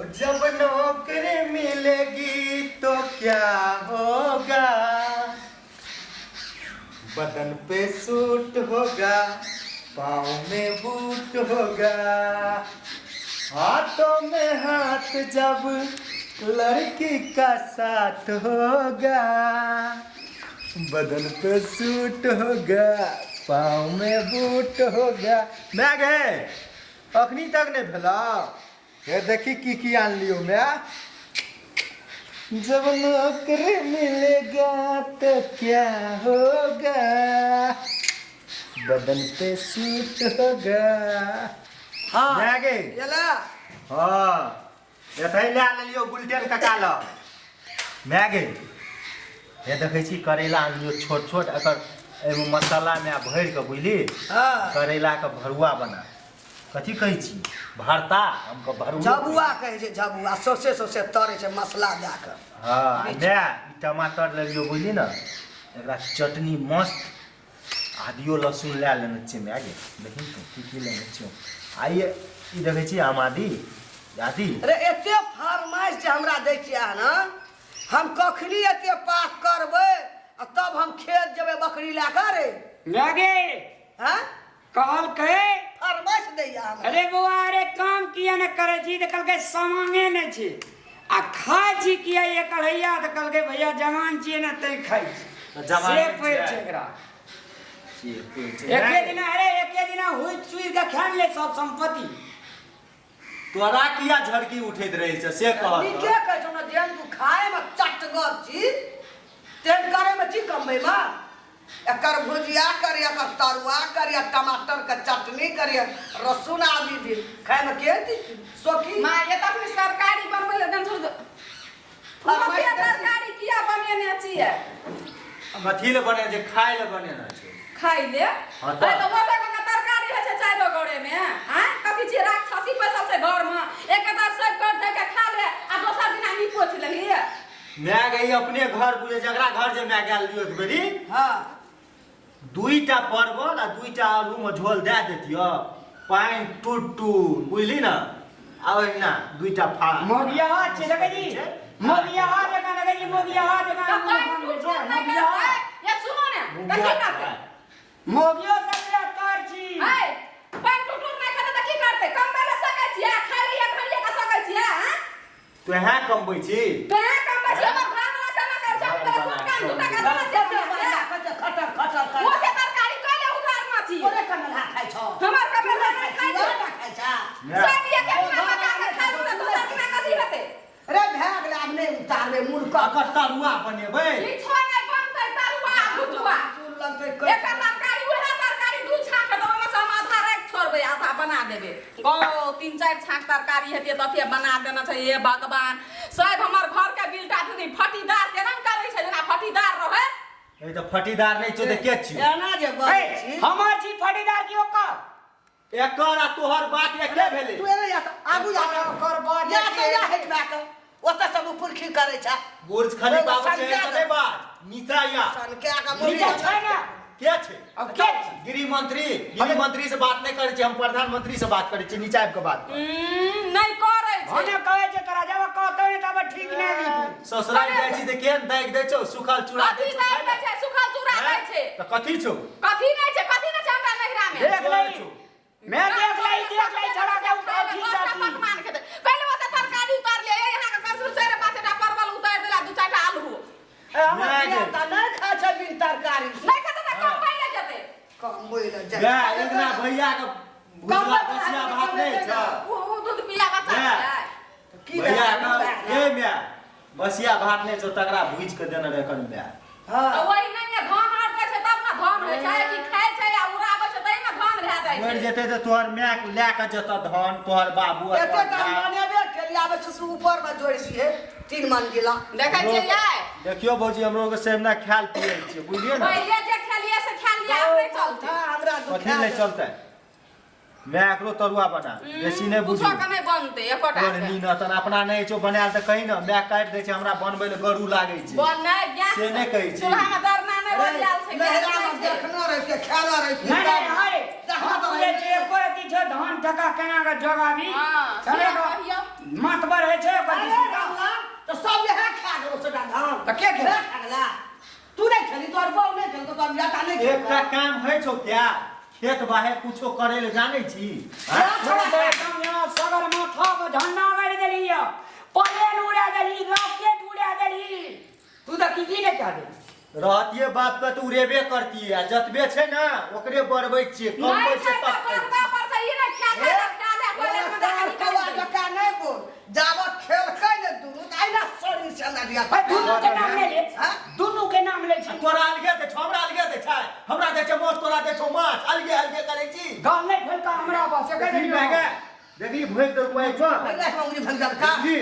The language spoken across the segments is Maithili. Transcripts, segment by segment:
जब नौकरी मिलेगी तो क्या होगा, बदन पे सूट होगा, पाँव में बूट होगा, हाथों में हाथ जब लड़की का साथ होगा, बदन पे सूट होगा, पाँव में बूट होगा। मैं गे अखनी तक नहीं भेला। हे देखी की की आन लियो मैं। जब नौकरी मिलेगा तो क्या होगा, बदन पे सूट होगा। हाँ। मैं गे एला। हाँ, एतहि लए लेलियौ गुलटेन काका लग। माय गे, हे देखै छी करैला आनलियौ छोट छोट, एकर एहिमे मसालामे भरि कऽ, बुझली? हाँ। करैलाके भरुआ बना, कथी कहै छी, भरता हम कऽ भरुआ। झबुआ कहै छै झबुआ, सौसे सौसे तरै छै मसला दए कऽ। हाँ माय, ई टमाटर लेलियौ, बुझली ने? एकरा चटनी मस्त। आदियो लहसुन लए लेने छियै। माय गे, देखी तऽ की की लेने छियौ। आ ई देखै छी आम आदि आदि। रे, एते फरमाइश जे हमरा दै छियै अहाँ ने, हम कखनी एते पाक करबै आ तब हम खेत जेबै बकरी लए कऽ रे? लगे। हँ। कहलकै। फरमाइश दैया हमरा। अरे बौआ, अरे काम किया ने करै छी? तऽ कहलकै सामाने नहि छै। आ खाइ छी किया एक अढ़ैया? तऽ कहलकै भैया जवान छियै ने तैं खाइ छी। तऽ जवान से नहि पैघ छियै। छै एकरा। से पैघ छै। एके दिना, अरे एके दिना हुइ चुरि कऽ खा ले सब सम्पत्ति। तोरा किया झड़की उठैत रहै छै से कह। नीके कहै छौ ने, जेहन तू खायमे चटगर छी तेहन करैमे छी कमबैमे। एकर भुजिया करिय, एकर तरुआ करिय, टमाटर के चटनी करिय, रसुन आदि दिन खायमे के शौकीन। माँ, ये तखनी तरकारी बनबै लए देन छौ। फरमाइश ओते तरकारी किया बनेने छियै? कथी ले बने जे खाय ले बनेने छै। खाइ ले? हाँ तऽ। अरे तऽ ओते कऽ तरकारी होइ छै चारि गोरे मे? आँय, कथी छियै, राक्षसी पैसल छै घरमे? एक कतार सब कर दे के खा ले आ दोसर दिना नी पोछ लही। माय गई अपने घर बुझे, जकरा घर जे माय गेल लियो एक बेरी। हाँ। दुईटा परवल आ दुईटा आलू में झोल दए देतियो, पानि टूट टूट, बुझली ने? आ ओहिना दुईटा फाड़ा। मोगियाहा छै, देखै छी, मोगियाहा जकाँ, देखै छी, मोगियाहा जकाँ। तऽ पानि टूट टूट नहि करतै? ये सुनो ने, तऽ की करतै? मोगियो सब के तर छी। है, पानि टूट टूट नहि खेतै तऽ की करतै? कमबै लए सकै छियै? खाइ लए एक घड़िए कऽ सकै छियै? आँय? तोहे कमबै छी? तोहे कमबै छी, हमर घरवला कमा करै छै, हम तोरा कोन काम दू टाका देने छियै हमरा से? खटर खटर खटर। ओते तरकारी कैले उधारना छी? तोरे कनलहा खाइ छौ। हमर कनलहा नहि खाइ छै। खाइ छै। सब एक एक दिना पका के खाइ छै, दोसर दिना कथी हेतै? रे, भए गेलै, आब नहि उतारबै मुर्ख। एकर तरुआ बनेबै। किछो नहि बनतै, तरुआ भुजुआ। चूल लगतै। एकर तरकारी, उएह तरकारी दू छाँक हेतै, ओहिमे से हम आधा राखि छोड़बै, आधा बना देबै। गौ तीन चारि छाँक तरकारी हेतै तऽ फेर बना देना छै। हे भगवान साहेब, हमर घरके बिलटा थी फटीदार केना करै छै, जेना फटीदार रहै। ए तऽ फटीदार नहि छौ तऽ के छी? एना जे बजै छी। हमर छी फटीदार की ओकर? एकर आ तोहर बात एके भेलै। तू एना या तऽ आगू जा। ओकर बात या तऽ या हटबा के ओतऽ सब पुरखी करै छै। बुर्ज खलीफा पर चढ़ि कऽ नहि बाज, नीचा या। सनके के नीचा छै ने। के छै? अब के छै? गृह मंत्री, गृह मंत्री से बात नहि करै छी हम, प्रधानमंत्री से बात करै छी। नीचा आबि कऽ बात कर। नहि करै छै। भने कहै छै तोरा, जब कहतौ ने तब ठीक नहि हेबी। ससुराल जाइ छी तऽ केहन दागि दै छौ, सुखल चूड़ा दै कथी छौ दागि खाइ दै लए? छै? सुखल चूड़ा दै छै? तऽ कथी छौ? कथी नहि छै, कथी नहि छै हमरा नैहरा मे? देख लही, मैं देख लही, देख लही, छड़ा के उठाओ ठीक चाची। पकवान खेतै पहिले, ओते तरकारी उतार ले। यहाँ के करछुल चारि पाँच टा परवल उतारि देला, दू चारि टा आलू। ए, हमर नहि धिया पुता नहि खाइ छै बिन तरकारी। नहि खेतै तऽ कम लए जेतै। कमबै लए जाइ। गै, एक दिना भैया के भुजला बसिया भात नहि छौ? उ दूध पिया बच्चा नहि। छै। की भैया भेलै? के ए माय, बसिया भात नहि छौ, तकरा भुजि के देने रहै कनि माय। हाँ। तऽ वही नहि ने धान आर दै छै तब ने धान होइ छै, कि खाइ छै आ उड़ाबै छै तही ने धान भए जाइ मरि छै। जेतै तऽ तोहर माय के लए के जेतऽ धान तोहर बाबू आ एते तोहर तऽ भाय। मनेबे केलियै, आबै छै तू ऊपरमे जोड़ि दिहे तीन मंजिला। देखै छियै यै? देखियौ भौजी, हमरो के सेमना खायल पियल छियै, बुझलियै ने? पहिले जे खेलियै से खेलियै, आब नहि चलतै। हाँ, हमरा कथी नहि चलतै? मैं एकरो तरुआ बना, बेसी नहि बुझू। कुछो के नहि बनतै एकोटा तोहर के। नीन तन अपना नहि छौ बनायल तऽ कही ने, माय काटि दै छै, हमरा बनबै लए गरू लागै छै। बनै गैस से नहि कहै छी। चूल्हा मे दरना नहि बनियाल छै, गैस नैहरामे नहि छै। देखनो रहै छै, खेलो रहै छै। नहि नहि हाय, देखना हम तऽ बुझै रहै छियै एको रत्ती छौ धान टका केना कऽ जोगाबी। हाँ, चले से गो। कहियौ। मातबर है। के खेल अगला तू नहीं खेली तोर बहू नहीं खेल तोर बेटा नहीं खेल। एकटा काम होइ छौ क्या खेत बाहे कुछो करे ले जानै छी? छोड़ा। सगर माथा पर झंडा गाड़ि देली यऽ, प्लेन उड़ा देली, रॉकेट उड़ा देली, तू तऽ की की नहि कह देली। रहतिये बाप के तऽ उड़ेबे करतिये आ जतबे छै ने ओकरे बढ़बै छियै नहीं कमबै छै छै तऽ तब खाइ पर्दा पर से ई नहि खा खा खा ले टॉयलेट में जाके निकल कौआ गेलै। जकाँ नहि बोल, जाबत खेलकै ने दुनू तऽ अहिना शरीर से लड़िया। भाई दुनू के नाम ले ले। हाँ? दुनू के नाम ले छी। तोरा अलगे दै छौ, हमरा अलगे दै छै, हमरा दै छै माछ, तोरा दै छौ माछ, अलगे अलगे करै छी। गाल नहि फैलका हमरा बस एके देखली दिन भए देखली भोगि देलकौ एहि छौ। अहिना उंगली भंग देलका। देखली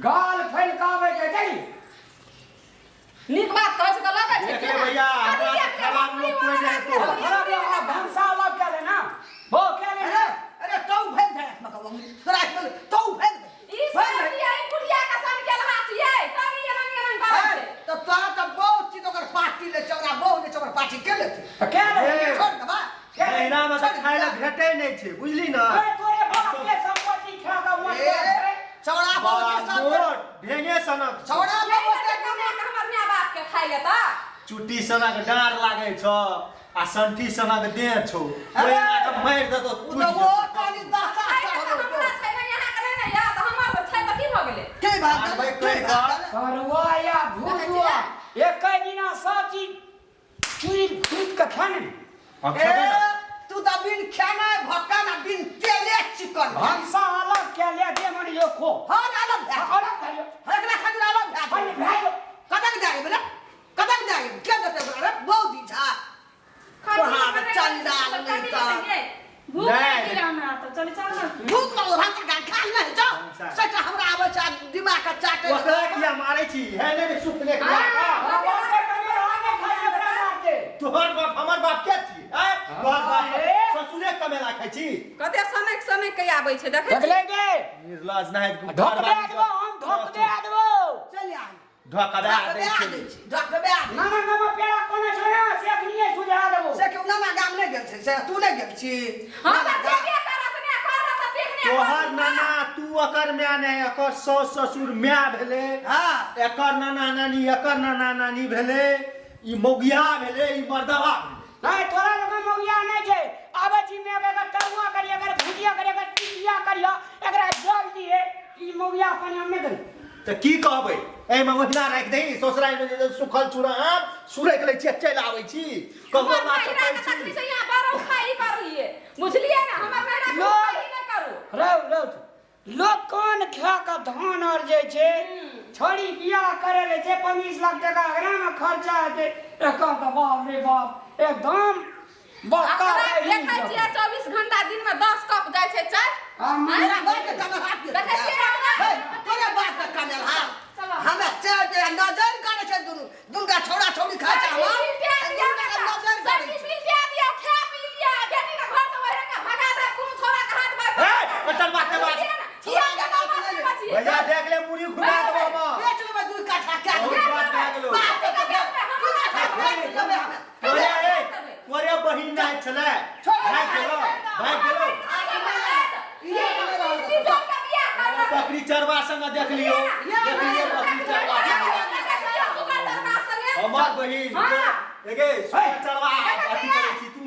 गाल फैलकाबै छै चली। नीक बात कहै छै तऽ लगै छै देख ले भैया, हमरा से खराब लोग कोई नहीं तो। खराब लोग आ, भंसा अलग कए ले ना हो कए ले अरे ना। अरे तौ भेल दे मका उंगली तोरा एक तौ भेल दे। ई सब ये बुढ़िया के सन के लहा छियै तब ई एना एना करै ए, छै। तऽ तोरा तऽ बहुत चीज ओकर पार्टी ले छै, ओकरा बहु ले छै, ओकर पार्टी के लेतै? तऽ कए ले। ए, छोड़ देबा। महीना में तऽ खाय लए भेटै नहि छै बुझली ने। ए, तोरे बाप के संपत्ति खा कऽ मर ए, गेल छै। छौड़ा बहु के सब मोट ढेंगे सनक छौ। छौड़ा नहीं बहु तऽ के कमा के हमर माय बाप के खाइ ले तऽ चुट्टी सनक डाँर लागै छौ आ संठी सनक देह छौ, अरे! ओहि के मारि देतौ ओ टूटि तऽ जेतौ। ओ कनि दशा खाइ ले तऽ चढ़ल। हमरा छै ने यहाँ के नहि ने या तऽ हमर तऽ छै तऽ की भऽ गेलै? के भाग आर भाई के कहि भाग। तरुआ या भुजुआ एकै दिना सब चीज चूरि फूटि कऽ खा ने। हम ए, खेबै ने। तू तऽ बिन खेनाइ भक्कन आ बिन तेले चिकन खा। भनसा अलग कए ले दे मन यो खो। हँ, अलग भए गेल। अलग भए गेल। एकरा खातिर अलग भए भए गेल। गेल। कतक जाए बेटा, कतक जाए, के देतै ओकरा रे बौजी झा तोहार चंडाल नहि तऽ। भूख नहि। लागि गेलै हमरा तऽ चल चल ने। भूख लगल भात खा खा नहि जाओ सेटा हमरा आबै छै आ दिमाग के चाटे। ओकरा किया मारै छी है नहि ने सुख ले के तोहर बाप हमर बाप के छी आँय? तोहर बाप ए। ससुरे कमेला खाइ छी। कते समय समय के आबै छै देखै छी। देखले गे निर्लज नहि ढोक दे देबो हम, ढोक दे देबो। चलि आइ। ढोकबा दै ढकबे छै। दै छी, ढकबे दै। नाना नामा पेड़ा कोना छौ ना से अखनिये सुझा देबो। से केओ नाना गाम नहि गेल छै, से तू नहि गेल छी? हम नाना तऽ गाम। जेबे करत ने करत तऽ देखने तोहर करत। नाना तू ओकर माय नहि, एकर साउस ससुर माय भेलै। हाँ। एकर नाना नानी एकर नाना नानी भेलै, ई मौगिया भेलै, ई मर्दवा भेलै। नहीं तोरा लोग मौगिया नहीं छै, आबै छी मैं एकर तरुआ करिए, एकर भुजिया करिए, एकर टिकिया करिए, एकरा जल दिए, ई मौगिया पानी हम नहि करी। तऽ की कहबै एहिमे ओहिना राखि दही ससुराल में जे सुखल चूड़ा आम सुरैक लै छियै चलि आबै छी ककरो हमर बात नैहरा कहै के छी। तखनी से यहाँ बड़ उखाई करलिए बुझलिए ने, हमर नैहरा के लोग- उखाई नहि करू। रौ रौ लोग कोन खा कऽ धान और जे छै छोड़ी बियाह करे ले छै 25 लाख टका एकरा में खर्चा हेतै, एकर तऽ बाप रे बाप एकदम बड़का अकरा रही देखै छियै 24 घंटा दिन में 10 कप जाइ छै चाय। आ तोरा बाप के कमेलहा किए? देखै छियै हमरा? हे, तोरे बाप के कमेलहा। हमे चाय पे नजर करै छै दुनू दुनू छौड़ा छौड़ी खाइ छै सब्जी हमर बिल दे दियौ दुनू बेटा, नजर करै सब्जी छै। बिल दे दियौ, खा पी लिअ, बेटी के घर से ओहिरे के भगा दे, कोनो छौड़ा के हाथ बार हे, ओकर बात के बात। बुझलियै ने? किया के नाम बात बचिए? भैया देख ले मुड़ी घुमा देबो हम। बेच लेबै 2 कट्ठा क्या बहुत बात भए गेलौ। बाप के बेच लेबै, 2 कट्ठा बेच लेबै हमे। तोरे ए, तोरे बहिन नहि छलै भागि गेलौ भागि गेलौ। बकरी चरवा संग देख लियौ, देख लियौ बकरी चरवा संग हमर बहिन एगे सुगर चरवा अथी करै छी तू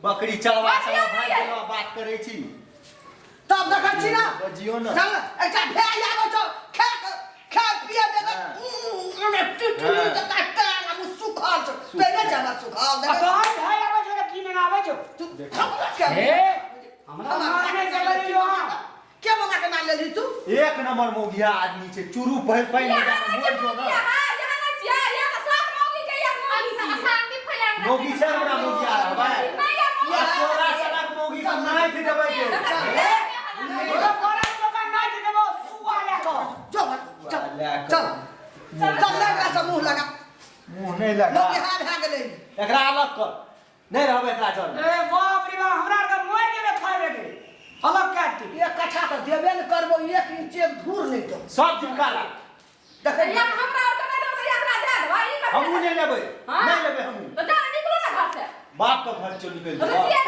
बकरी चरवा संग भागि गेलौ बात करै छी तब देखै छी ना। बजियौ ने। चल एकटा भेल आबै छौ खा के खा पिए देबै हाँ। सुखल छौ तै नहि छै हमरा सुखल आ देखै तोहर भाय आबै छौ तऽ की नहि आबै छौ? तू हमरा के हे हमरा मारने चललियो अहाँ। के मामा के नाम लेलही तू? एक नंबर मौगिया आदमी छै चूरू पहिर पहिर के मोर जो ना। मौगी छै हमरा मौगिया रहबै आ तोरा सनक मौगी के नाइथ देबै के। तोरा तोरा लोकन नाचि देबो सुआ लए कऽ। जो भाई, चल चल चल एकरा से मुंह लगा। मुंह नहि लगा। मौगिहा भए गेलै। एकरा अलग कर नहि रहबै एकरा जर में। ए बाप रे बाप हमरा आरके मरि जेबै खाय के अलग काटि दे। एक कट्ठा तऽ देबे ने करबो, 1 इंच एक धूर नहि देबो। सब जिनका लाग देखै हमहूँ नहि लेबै, नहि लेबै हमहूँ। बाप के घर चल निकलि जेबो। ए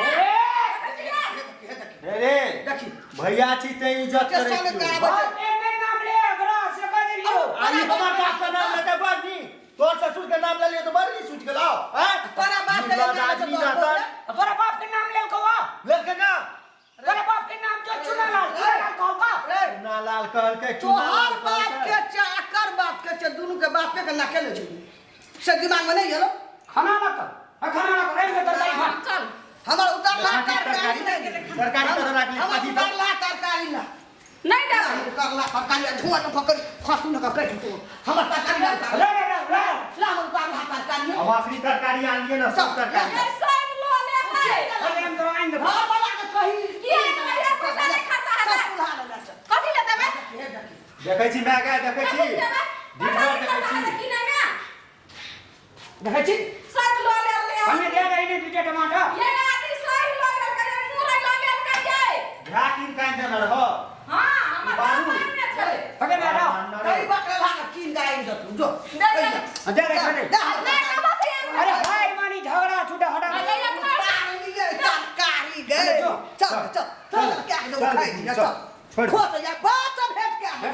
हे रे देखी भैया छी तैं इज्जत के करै सामने छियौ। कराबै छै। बाप के नहि नाम ले एकरा से कह देलियो। आ ई हमर बाप के नाम लेतै बड़ नीक। तोर ससुर के नाम ले लियो तो बड़ी सुच गेलो हैं तोरा बाप के निर्लज नाम आदमी ले रहता तोरा तोरा बाप के नाम लेल कहो लेके ना तोरा बाप के नाम जो चुनालाल चुनालाल कहो का रे चुनालाल कहलकै चुनालाल तोहर बाप कहलकै। के छै एकर बाप के छै दुनू के बापे के नाके ले छै से दिमाग में नहीं गेलो खाना ना कर हाँ, खाना ना कर ऐसे तरकारी खा चल हमर उतारला तरकारी तरकारी नहीं तरकारी तरह राख ली हमर कथी उतारला तरकारी ना नहीं देबै उतारला तरकारी धुआं तो पकड़ फांसू न कट तू हमर तरकारी ना उतार ले ले ले ले ला हमर उतारला तरकारी हम असली तरकारी आनलिए ना सब तरकारी ए, सब लऽ लेबै अरे हम तोरा आइन देबो घर वाला के कही किया नहीं पैसा नहीं खर्चा हेतै ससुराल वाला छै। कथी ले देबै हे देखी। देखै छी माय गाय देखै छी कथी देबै दिन पैसा भर नहीं देखै खर्चा छी हेतै कि नहि माय देखै छी सब लऽ लेलकै हमें दे रही ने दूटा टमाटर ये आदमी सब लऽ लेलकै मुरई लऽ लेलकै ये भ्रा कीन काइन देने रहो हां हमर बाबू। बाप ने छलै पकड़ ले रहो कई बकरा ला के कीन के आइन दे तू जो दे दे। दे रे दे रे। नहीं कब से अरे हाय मानी झगड़ा छूटा हटा अरे ये अपना उतारलियै तरकारी गए जो। चल चल चल क्या दो चल, खाइ छी चल, चल छोड़। खो तो या बात भेट के आबै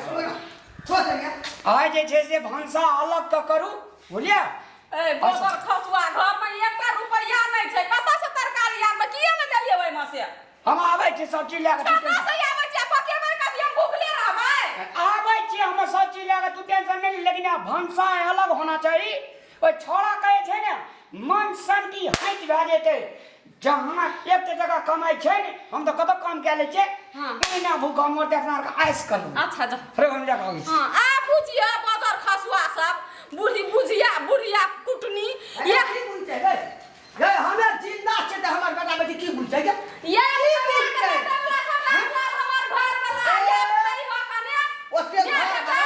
खो तो या आइ जे छै से भनसा अलग कऽ करू बुझलियै ए गोबर खसुआ घर में एकटा रुपैया नहीं छै कतऽ से तरकारी आनबै किया ने देलियै ओहिमे से हम आबै छी सब चीज लए कऽ तू कतऽ से आबै छै पकेबै कथी हम भूखले रहबै आबै छी हम सब चीज लए कऽ तू टेंशन नहि ले लेकिन आब भनसा अलग होना चाही ओहि छौड़ा कहै छै ने मन सन की हटि भए जेतै जहाँ एक टका कमाइ छै ने हम तऽ कतऽ काम कए लै छियै हाँ। ओहिना भूखा मरतै अपना आरके आइस करू अच्छा जा अरे हम लए कऽ आबै छी हाँ आ बुझिया बजर खसुआ सब बूढ़ी बुझिया बुढ़िया कुटनी ये की बुझतै गे गे हमे जिंदा छै तऽ हमर बेटा बेटी की बुझतै गे ये की बुझतै हमर घर वाला ये खाली हो कने ओते घर वाला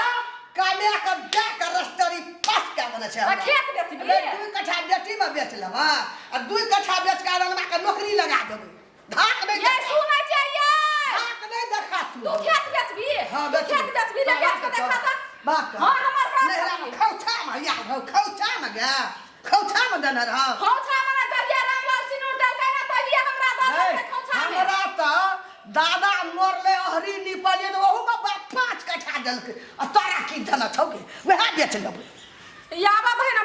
कामे के दे के रस्तरी पास के बने छै हमरा। खेत बेचबी अरे दू कट्ठा बेटी में बेच लेबा आ दू कट्ठा बेच के अरनमा के नौकरी लगा देबै धाक नहीं ये सुनै छै ये धाक नहीं देखा तू तू खेत बेचबी हाँ, तू बेचबी। खेत बेचबी ले बेच के देखा त बाप के। हां हमर घर नहरा में खौछा में या खौछा में गे खौछा में देने रह खौछा मने जहिया रामलाल सिनूर देलकै ना तहिया हमरा दऽ देलकै खौछा में हमरा तऽ दादा मरले अहरी निपलिए तऽ ओहू में बाप 5 कट्ठा देलकै आ तोरा की देने छौ गे वएह बेच लेबै याबा भाई ना।